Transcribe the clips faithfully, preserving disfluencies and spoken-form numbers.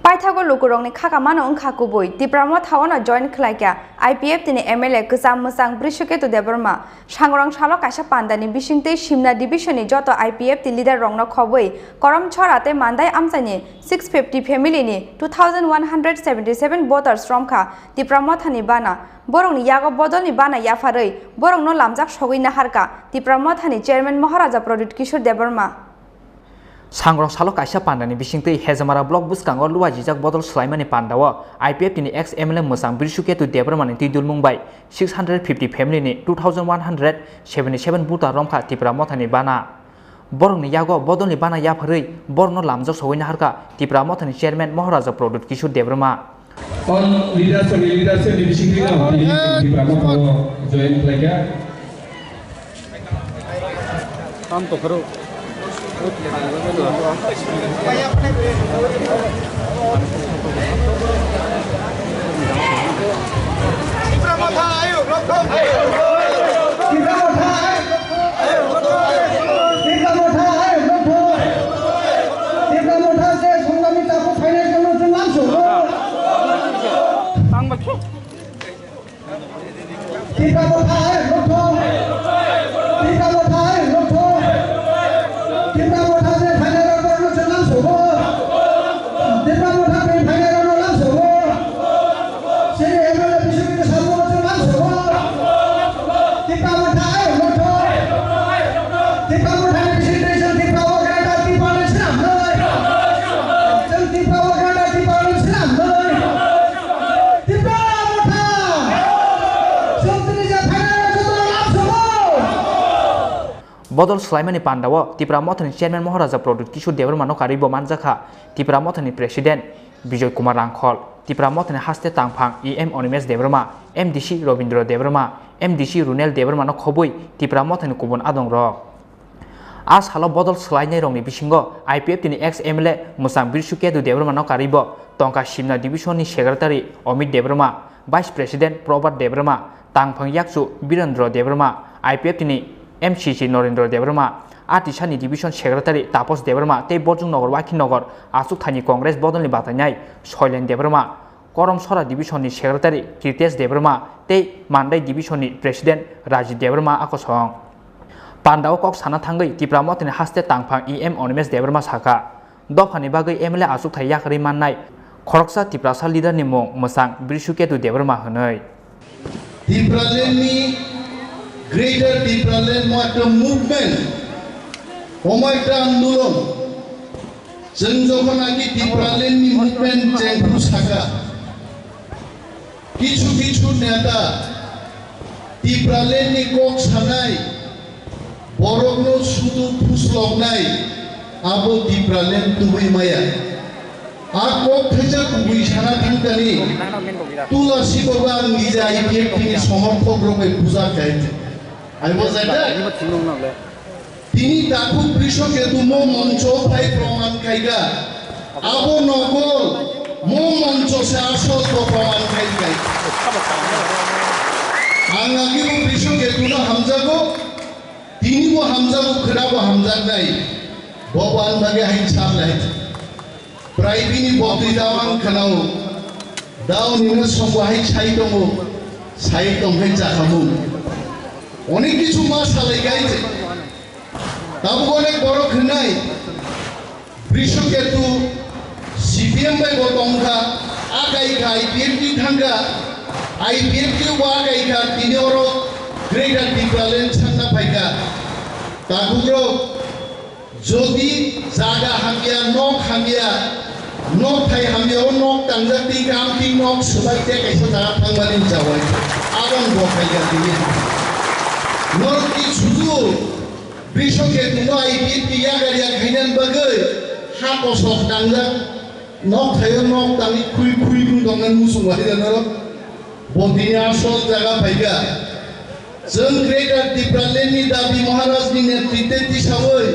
Paithago lukurokni khakamano wngkha kubui, Tipra Motha-ono join khlaikha I P F T ni M L A kwcham mwchang Brishuketu Debbarma. Sangrong salo kaisa pandani bisingtwi Simna Division ni joto I P F T leader rokno khobwi Koromchhora tei Mandai amchaini six fifty family ni two thousand one hundred seventy seven voters romkha Tipra Mothani bana. Borokni yago bodolni bana yapharwi borokno lamjak sogwi naharkha Tipra Mothani chairman Maharaja Pradyut Kishore Debbarma. Sangrong salo kaisa pandani bisingtwi Hejamara block bwskango luajijak bodol swlaimani pandao I P F T ni ex M L A mwchang Brishuketu Debbarmani twi dulmung bai six hundred fifty family ni two thousand one hundred seventy seven voter romkha Tipra Mothani bana. Borokni yago bodolni bana yapharwi borokno lamjak sogwi naharkha Tipra Mothani chairman Maharaja Pradyut Kishore Debbarma. All leaders ni leadership ni bisingtwi no tini Tipra Motha o join khlaikha. Tam tokhoro. Tipra Motha se Songnami Takhuk phainai jwngjal chwng lamsao. Tipra Motha hai rokthong. Tipra Motha hai rokthong. Tipra Motha se phainai rokthong chwng lamsao. Tipra Motha se phainai rokthong lamsao. Sini M L A bisingtwi sabuk chwng lamsao. Tipra Motha hai rokthong. Tipra Motha ni bisingtwi chwng Tipra o greater Tipra ni swnamnai. Chwng Tipra o greater Tipra ni swnamnai. Tipra Motha! Chwng tini je phainai rok jotono lamsao. Bodol swlaimani pandao Tipra Mothani chairman Maharaja Pradyut Kishore Debbarmano karwi bo manjakha Tipra Mothani president Bijoy Kumar Rangkhol, Tipra Mothani haste tangphang E M Animesh Debbarma, M D C Robindra Debbarma, M D C Runel Debbarmano khobwi Tipra Mothani kubun adongrok. A salo bodol swlainairokni bisingo I P F T ni ex M L A mwchang Brishuketu Debbarmano karwi bo tongkha Simna Division ni Secretary Amit Debbarma, Vice President Prabhat Debbarma, tangphang yakchu Birendra Debbarma, I P F T ni M C C Norendra Debbarma, Atisani Division Secretary Tapos Debbarma tei Borjung Nogor Wakhi Nogor achukthani Congress bodolni batainai Soilen Debbarma, Koromsora Division ni Secretary Kirtes Debbarma tei Mandai Division ni President Rajit Debbarma a kosong. Pandao kok sana thangwi Tipra Mothani haste tangphang E M Animesh Debbarma sakha, dophani bagwi M L A achukthai yakarwi mannai khoroksa Tiprasa leader ni mung mwchang Brishuketu Debbarma hwnwi. Tipraland ni Greater Tipraland mo ekta movement, omo ekta andolon. Chwng jokhon agi Tipraland ni movement chengphru sakha, kichu kichu neta Tipraland ni kok sanai, borokno sudu phusloknai, abo Tipraland tubui maya. A kok thaisa kubui sana thangkani, Tulasi Baba ang nija I P F T ni somorthok rok bai bujak jai. I was at that. Tini takhuk Brishoketu mo moncho phai proman khaika. Abo nokol mo moncho se asol bo proman khaika. Ang agi bo Brishoketu no hamjago. Tini bo hamjago, khwna bo hamjaknai. Bo bo ang bagwi hai sabnai. Prai bini botwi dao ang khwnao. Dao nini songbo hai sai tongo. Sai tongkhe jakhamu. Onek kichu ma salai gai je. Tabuk onek borok hwnai. Brishoketu C P M bai bo tongkha. Akai kha I P F T thangkha. I P F T bo akai kha. Tini oro Greater Tipraland sanna phaikha. Tabukrok. Jodi jaga hamya, nok hamya, nok thai hamya, o nok tangjak twi kam twi nok swbai tei kaisa jaga thangmani jawai. Abang bo khaikha tini. Norok twi sudu, Brishoketu no I P F T yagar yak hainan bagwi ha kosok tangjak, nok thaio nok tangwi khui khui wng tongna muchung wahai norok. Bo tini asol jaga phaikha. Chwng Greater Tipraland ni dabi Maharaj ni netritwe tisawi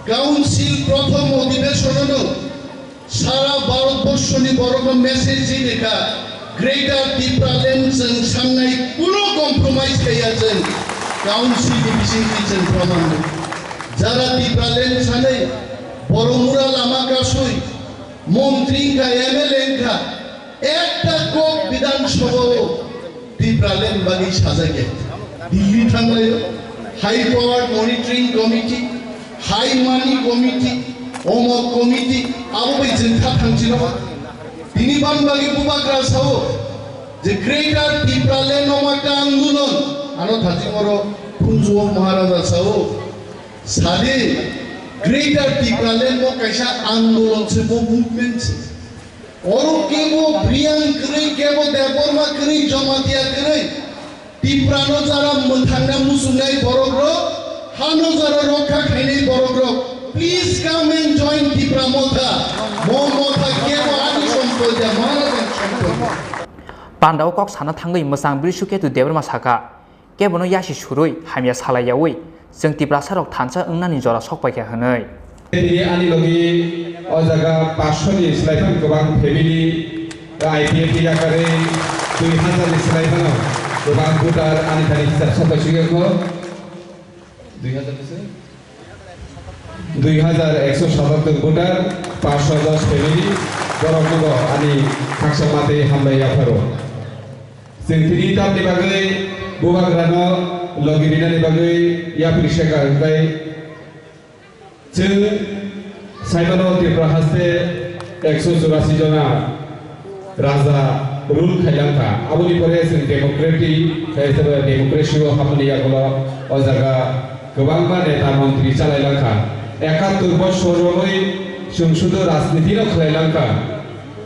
Council prothom odhibeshon no sara Bharat borshoni borok no message ri rikha, Greater Tipraland chwng sannai kuno compromise khaiya chwng Council ni bisingtwi chwng proman rw. Jara Tipraland sanai borok mura lama kasui Montri wngkha, M L A wngkha, ekta kok Bidhan Sabha o Tipraland bagwi sajagya. Delhi thanglaio, High Power Monitoring Committee, High Money Committee, Omok Committee, abo bai chwng kha thangchino. Tini bang bagwi bubagra sao je Greater Tipraland no ma ka andolon, ano thajing oro Phunjuo Maharaja sao. Sadi, Greater Tipraland mo kaisa andolon se, mo movement se. Oro kebo Biyang kwrwi, kebo Debbarma kwrwi, Jamatia kwrwi. Tiprano jara mwthangna muchungnai borok rok, hano jara rokha khainai borok rok. Please come and join Tipra Motha. Mo motha kebo ani sompoi ya, Maharajani sompoi. Pandao kok sana thangwi mwchang Brishu Ketu Debbarma saka. Kebono yasi surwi hamya salai yaui chwng Tiprasa rok thansa wngnani jora sok paikha hwnwi. Tini ani logi o jaga paanch sho ni slai phano kwbang family, I P F T yakarwi dui hazar ni slai phano kwbang voter ani thani hisab sok pai sugwi wngkho. Dui hazar ni se? Dui hazar ekso satattor voter, paanch sho dos family, borok nogo ani khaksa matwi hambai yapharo. Chwng tini tamni bagwi bubagrano logi rinani bagwi yapri seka hwnkhe chwng saimano Tripura haste ekso churasi jona raja rule khailangkha. Aboni pore chwng democratic, khe democracy o habmani yagulo o jaga kwbangma neta montri chalailangkha. Ekattor bosor romwi chwng sudu rajniti no khlailangkha.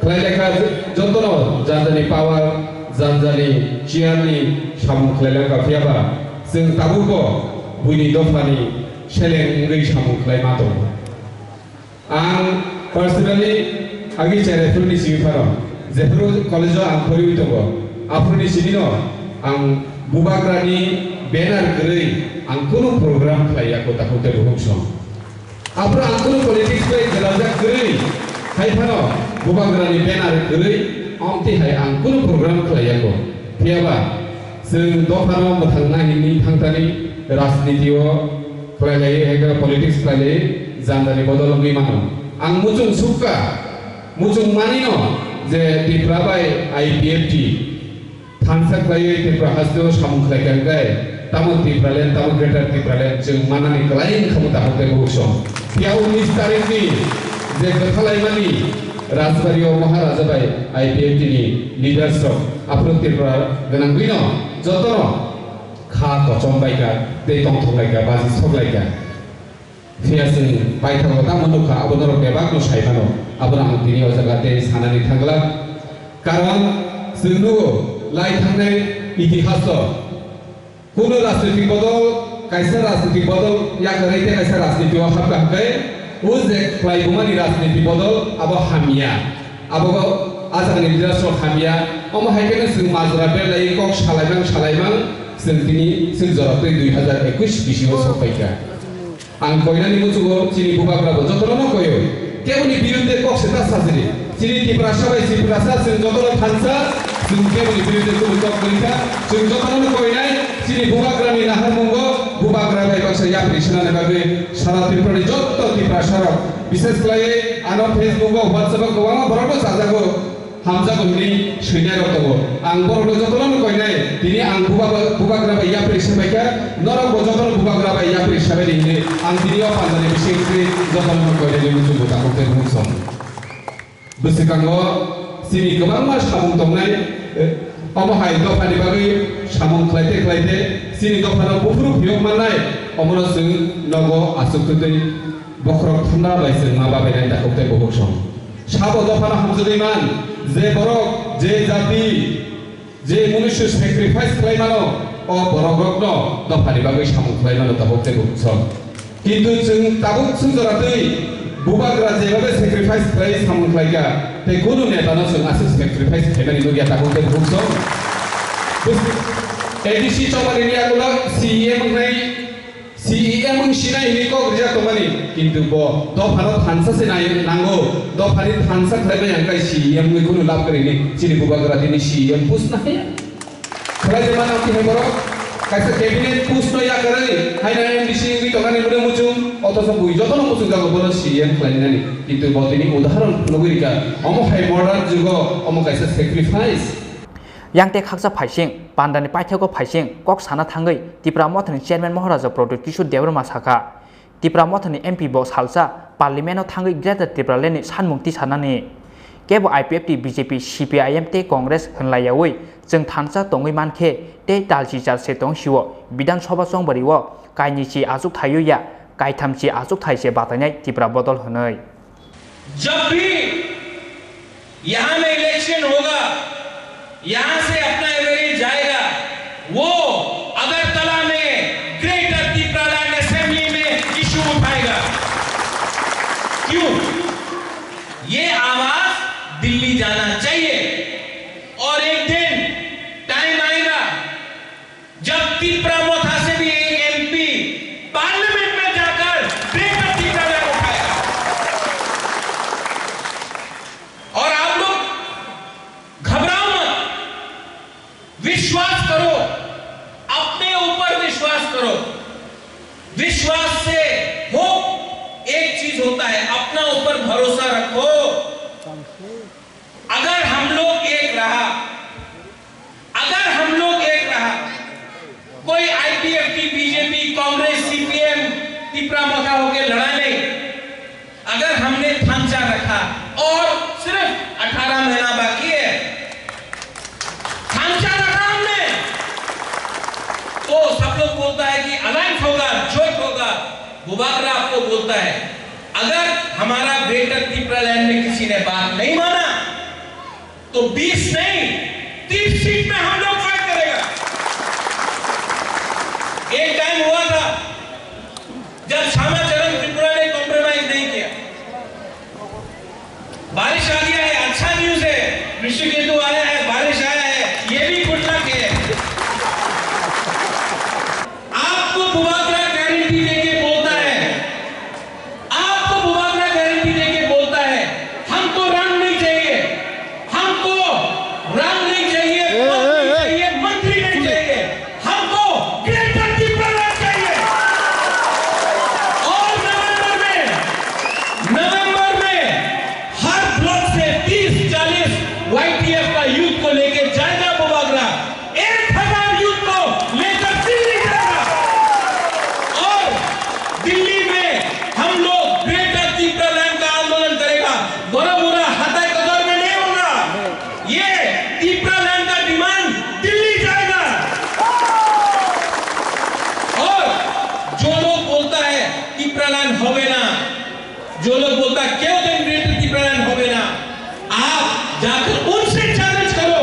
Khlailekha jotono janjani power, janjani chair ni samung khlailekha, phiyaba chwng tabukbo buini dophani seleng wngwi samung khlaima tongo. Ang personally agi cheraifru ni simi phano, jephru college o ang phoriwi tongo, aphru ni simi no ang bubagrani banner kwrwi ang kunu program khlai ya ko takhuk tei bukhuk song. Aphuru ang kunu politics bai gwlaljak kwrwi, hai phano bubagrani banner kwrwi, amtwi hai ang kunu program khlai ya ko. Phiyaba, chwng dophano mwthangna hinwi thangthani rajniti o khlai lai, hai khe politics khlai lai, jandani bodol wngwi mano. Ang muchung sukha, muchung manino je Tripura bai I P F T thansa khlaiwi Tripura hasteo samung khlai kha hwnkhe, tamo Tipraland, tamo Greater Tipraland chwng manani kwlai wngkha mo takhuk tei bukhuk song. Phiya unis tarikhni je kwthalaimani Rajbari o Maharaja bai I P F T ni leaders rok aphuru Tripura gwnangwino jotono kha kochom bai kha tei tongthok lai kha, baji sok lai kha. Phiya chwng paithago tamo nukha, abo norok bebakno sai mano, abono ang tini o jaga tei sanani thangla. Karon chwng nugo, lai thangnai itihaso kuno rajnitik bodol, kaisa rajnitik bodol yakarwi tei kaisa rajniti o hapkha hwnkhe, o je khlaibumani rajniti bodol abo hamya. Abo o jagani leaders rok hamya. Omo hai kheno chwng majra berlai kok salaimang salaimang chwng tini chwng jora twi dui hazar ekush bisingo sok paikha. Ang koinani muchungo chini bubagrabo jotono no koio. Keboni birudde kok se ta sajili. Chini Tiprasa bai Tiprasa chwng jotono thansa, chwng keboni birudde kubui kok kwrwi kha. Chwng jotono no koinai chini bubagrani naharmungo bubagra bai baksa yapri swnani bagwi sara Tripurani jotto Tiprasa rok, bishes khlaiwi ano Facebook o, WhatsApp o kwbangma borokno chajago. Hamjago hwnwi swinai rok tongo. Ang borokno jotono no koinai, tini ang buba-, bubagra bai yapri se paikha, norokbo jotono bubagra bai yapri sabaidi hwnwi ang tini o pandani bisingtwi jotono no koinani muchungo takhuk tei bukhuk song. Bwswkango chini kwbangma samung tongnai, eh, omo hai dophani bagwi samung khlaite khlaite chini dophano buphuru phiyok mannai, omono chwng nogo aswk twtwi bokhorok thumna bai chwng ma babainai takhuk tei bukhuk song. Sabo dophano hamjagwi man, je borok, je jati, je munusu sacrifice khlai mano, o borok rokno dophani bagwi samung khlai mano tabuk tei bukhuk song. Kintu chwng tabuk chwng jora twi bubagra jebabe sacrifice khlai samung khlai kha, tei kunu neta no chwng aswk sacrifice khlaimani nukya tabuk tei bukhuk song. A D C chobani ni yagulo C E M wngnai, C E M wng sinai hinwi kok rijak tongmani, kintu bo dophano thansa se nai nango, dophani thansa khlaimani hwnkhai C E M wngwi kunu lab kwrwi hinwi chini bubagra tini C E M buchna haya. Khlai de mano tini borok, Kaisa cabinet post no yakarwi haino M D C wngwi tongani mwnwi muchung, othocho bui jotono muchungjago bono C M khlainani. Kintu bo tini udahoron phunugwi rikha, omo hai modern jugo omo kaisa sacrifice. Yang tei khaksa phaising, pandani paithago phaising kok sana thangwi Tipra Mothani Chairman Moharaja Pradyut Kishore Debbarma sakha, Tipra Mothani M P bo salsa Parliament-o thangwi Greater Tipraland-ni sanmung tisanani. Kebo I P F T, B J P, C P I M tei Congress hwnlaiyaui chwng thansa tongwi mankhe tei talchichar se tongsio Bidhan Sabha chongbario kainichi achukthai-o ya kaithamchi achukthai se batainai Tipra bodol hwnwi. जब भी यहाँ में इलेक्शन होगा, यहाँ से अपना एमएलए जाएगा, वो अगरतला में ग्रेटर तिप्रालैंड असेंबली में इशू उठाएगा। क्यों? ये आवाज दिल्ली जाना चाहिए। और एक दिन टाइम आएगा, जब तिपरा मोथा से भी एक एमपी पार्लियामेंट में जाकर ग्रेटर तिप्रालैंड उठाएगा। और आप लोग घबराओ मत, विश्वास करो, अपने ऊपर विश्वास करो। विश्वास से होप एक चीज होता है, अपना ऊपर भरोसा रखो। अगर हम लोग एक रहा, अगर हम लोग एक रहा, कोई आईपीएफटी, बीजेपी, कांग्रेस, सीपीएम, तिपरा मोथा होके लड़ा नहीं, अगर हमने थामचा रखा और सिर्फ अठारह महीना बाकी है, थामचा रखा हमने, तो सब लोग बोलता है कि अलायंस होगा, जोट होगा। बुबागरा आपको बोलता है, अगर हमारा ग्रेटर तिप्रालैंड में किसी ने बात नहीं माना, तो बीस नहीं, तीस सीट में हम लोग फाइट करेगा। एक टाइम हुआ था, जब श्यामा चरण त्रिपुरा ने कॉम्प्रोमाइज नहीं किया। बारिश आ गया है, अच्छा न्यूज़ है, ऋषिकेतु आया है, बारिश आया है, ये भी गुड लक है। आपको बुबागरा गारंटी देके बोलता है, आपको बुबागरा गारंटी देके बोलता है, हमको रंग नहीं चाहिए, हमको रंग नहीं चाहिए, ए, पद ए, नहीं ए। चाहिए, मंत्री नहीं चाहिए, हमको ग्रेटर तिप्रालैंड चाहिए। और नवंबर में, नवंबर में हर ब्लॉक से तीस चालीस वाईटीएफ का यूथ को लेके जाएगा बुबागरा। एक हज़ार यूथ को लेकर दिल्ली जाएगा और दिल्ली में हम लोग ग्रेटर तिप्रालैंड का आंदोलन करेगा। बड़ा बुरा हाथाई कदर में नहीं होगा। ये तिप्रालैंड का डिमांड दिल्ली जाएगा। और जो लोग बोलता है तिप्रालैंड होवे ना, जो लोग बोलता है क्यों दिन ग्रेटर तिप्रालैंड होवे ना, आप जाकर उनसे चैलेंज करो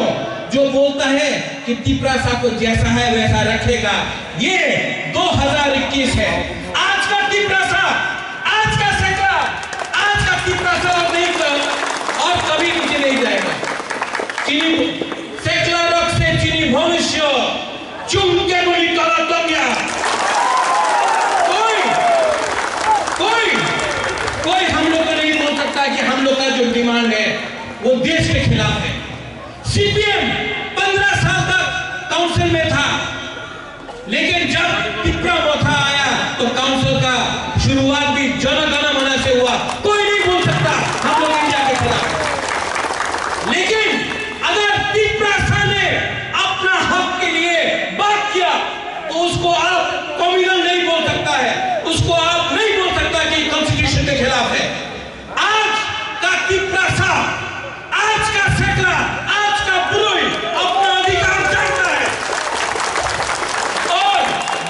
जो बोलता है कि तिपरासा को जैसा है वैसा रखेगा। ये दो हज़ार इक्कीस है। आज का तिपरासा, आज का सेकला, आज का तिपरासा और नहीं कर, और कभी नीचे नहीं जाएगा। Chini sekla rok se chini bhobishyot. Chungke muli kala tongya. कोई, कोई, कोई हम लोग को नहीं बोल सकता कि हम लोग का जो डिमांड है वो देश के खिलाफ है। सीपीएम पन्द्रह साल तक काउंसिल में था, लेकिन जब तिपरा मोथा आया तो काउंसिल का शुरुआत भी जन गण मन से हुआ। कोई नहीं बोल सकता हम लोग इंडिया के खिलाफ। लेकिन अगर तिपरासा ने अपना हक के लिए बात किया तो उसको आप कम्युनल नहीं बोल सकता है, उसको आप नहीं बोल सकता कि कॉन्स्टिट्यूशन के खिलाफ है। आज का तिपरासा, आज का सेकला, आज का ब्रुई अपना अधिकार जानता है। और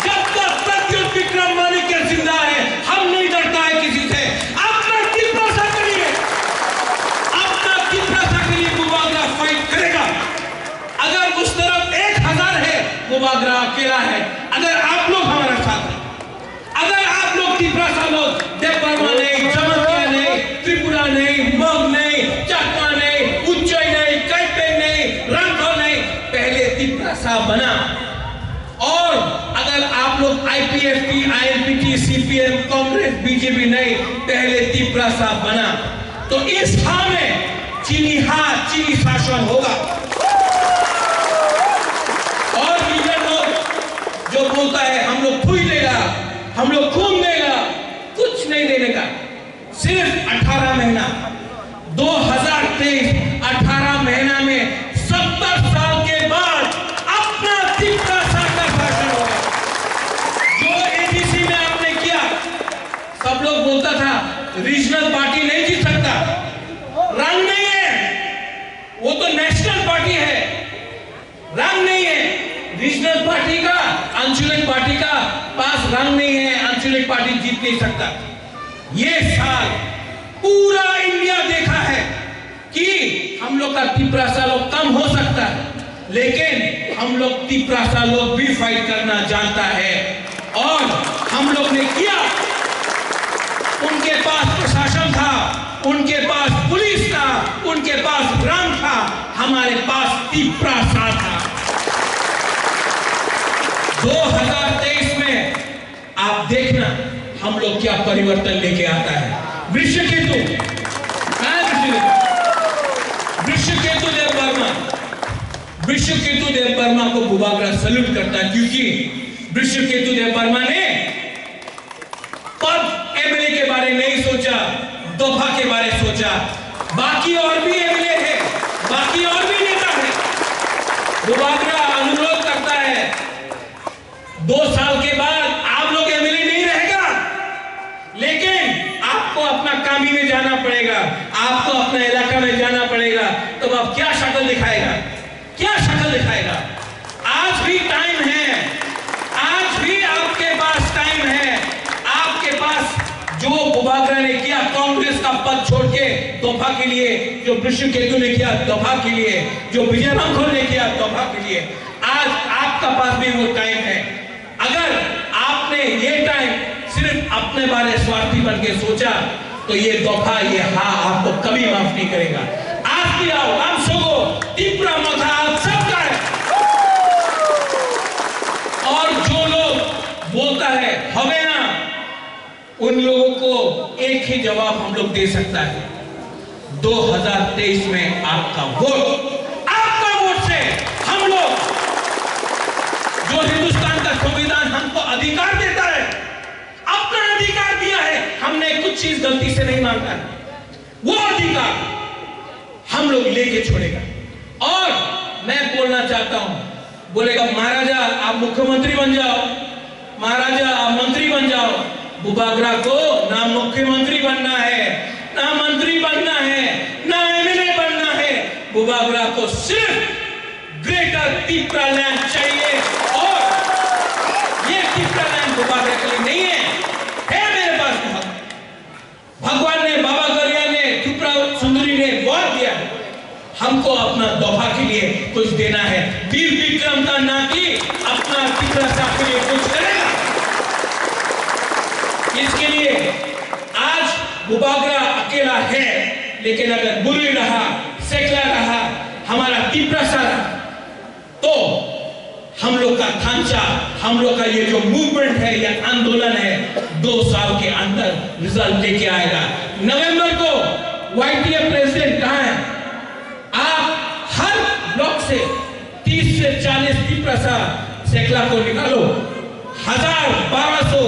जब तक प्रद्युत विक्रम माणिक्य जिंदा है, हम नहीं डरता है किसी से। अपना तिपरासा के लिए, अपना तिपरासा के लिए बुबागरा फाइट करेगा। अगर उस तरफ एक हज़ार है, बुबागरा अकेला है। अगर आप लोग हमारा साथ हैं, अगर आप लोग तिपरासा लोग, देबबर्मा नहीं, जमातिया नहीं, त्रिपुरा नहीं, मग नहीं, चाकमा नहीं, उच्चई नहीं, कैपेन नहीं, राठौर नहीं, पहले तिपरासा बना। और अगर आप लोग आईपीएफटी, आईएलपीटी, सीपीएम, कांग्रेस, बीजेपी नहीं, पहले तिपरासा बना, तो इस ठाव में चीनी हाथ, चीनी शासन होगा। और लीडर लोग बोलता है, हम लोग थूक देगा, हम लोग खून देगा, कुछ नहीं देने का। सिर्फ अठारह महीना, दो हज़ार तेईस, अठारह महीना में सत्तर साल के बाद अपना तिप्रासा का भाषण होगा। जो एडीसी में आपने किया, सब लोग बोलता था रीजनल पार्टी नहीं जीत सकता, रंग नहीं है, वो तो नेशनल पार्टी है। रंग नहीं है रीजनल पार्टी का, आंचलिक पार्टी का पास रंग नहीं है, आंचलिक पार्टी जीत नहीं सकता। ये साल पूरा इंडिया देखा है कि हम लोग का तिप्रासा लोग कम हो सकता है, लेकिन हम लोग तिप्रासा लोग भी फाइट करना जानता है। और हम लोग ने किया। उनके पास प्रशासन था, उनके पास पुलिस था, उनके पास रंग था, हमारे पास तिप्रासा था। दो हज़ार तेईस में आप देखना, हम लोग क्या परिवर्तन लेके आता है। वृषकेतु, कहाँ है वृषकेतु? वृषकेतु देव वर्मा, वृषकेतु देव वर्मा को बुबागरा सल्यूट करता है, क्योंकि वृषकेतु देव वर्मा ने पद एमएलए के बारे नहीं सोचा, दफा के बारे सोचा। बाकी और भी एमएलए है, बाकी और भी नेता है। बुबागरा अनुरोध करता है, दो साल के बाद आप लोग एमएलए नहीं रहेगा, लेकिन आपको अपना कामी में जाना पड़ेगा, आपको अपना इलाका में जाना पड़ेगा। तब आप क्या शक्ल दिखाएगा, क्या शक्ल दिखाएगा? आज भी टाइम है, आज भी आपके पास टाइम है। आपके पास जो बुबागरा ने किया कांग्रेस का पद छोड़ के दफा के लिए, जो वृषकेतु ने किया दफा के लिए, जो विजय राघवन ने किया दफा के लिए, आज आपका पास भी वो टाइम है। अगर आपने ये टाइम सिर्फ अपने बारे स्वार्थी बन के सोचा, तो ये दफा, ये हा आपको कभी माफ नहीं करेगा। आज भी आओ, हम सबको तिप्रा मथा आप सबका है। और जो लोग बोलता है, "হবে না," उन लोगों को एक ही जवाब हम लोग दे सकता है, दो हज़ार तेईस में आपका वोट, आपका वोट से हम लोग, जो हिंदुस्तान का संविधान हमको अधिकार देता है, अपना अधिकार दिया है, हमने कुछ चीज गलती से नहीं मांगा है, वो अधिकार हम लोग लेके छोड़ेगा। और मैं बोलना चाहता हूं, बोलेगा, "महाराजा, आप मुख्यमंत्री बन जाओ, महाराजा, आप मंत्री बन जाओ।" बुबागरा को ना मुख्यमंत्री बनना है, ना मंत्री बनना है, ना एमएलए बनना है। बुबागरा को सिर्फ ग्रेटर तिप्रालैंड चाहिए। और ये तिप्रालैंड बुबागरा के लिए नहीं है, है मेरे पास बहुत। भगवान ने, बाबा गरिया ने, त्रिपुरा सुंदरी ने वर दिया है। हमको अपना दफा के लिए कुछ देना है। वीर विक्रम का नाती अपना तिप्रासा के लिए कुछ करेगा। इसके लिए आज बुबागरा अकेला है, लेकिन अगर बुरी रहा, सेकला रहा, हमारा तिप्रासा रहा, तो हम लोग का थांचा, हम लोग का ये जो मूवमेंट है, ये आंदोलन है, दो साल के अंदर रिजल्ट लेके आएगा। नवंबर को वाईटीए प्रेसिडेंट कहाँ है? आप हर ब्लॉक से तीस से चालीस तिप्रासा सेकला को निकालो, हज़ार बारह सौ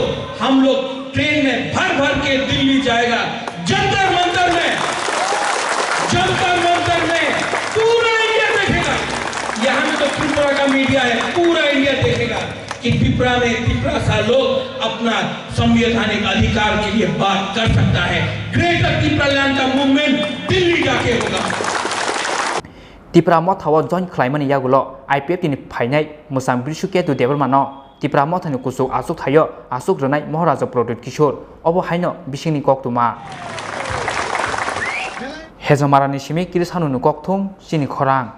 हम लोग ट्रेन में भर भर के दिल्ली जाएगा, जंतर मंतर में, जंतर मंतर में पूरा इंडिया देखेगा। यहाँ में तो त्रिपुरा का मीडिया है, पूरा इंडिया देखेगा कि त्रिपुरा में तिप्रासा लोग अपना संवैधानिक अधिकार के लिए बात कर सकता है। ग्रेटर तिप्रालैंड का मूवमेंट दिल्ली जाके होगा। Tipra Motha o join khlaimani yagulo I P F T ni phainai mwchang Brishu Ketu Debbarma no Tipra Motha ni kuchuk achuk thaio achuk rwnai Maharaja Pradyut Kishore, obo haino bisingni koktwma. Hejamara ni simi Kirisano ni kokthum chini khorang.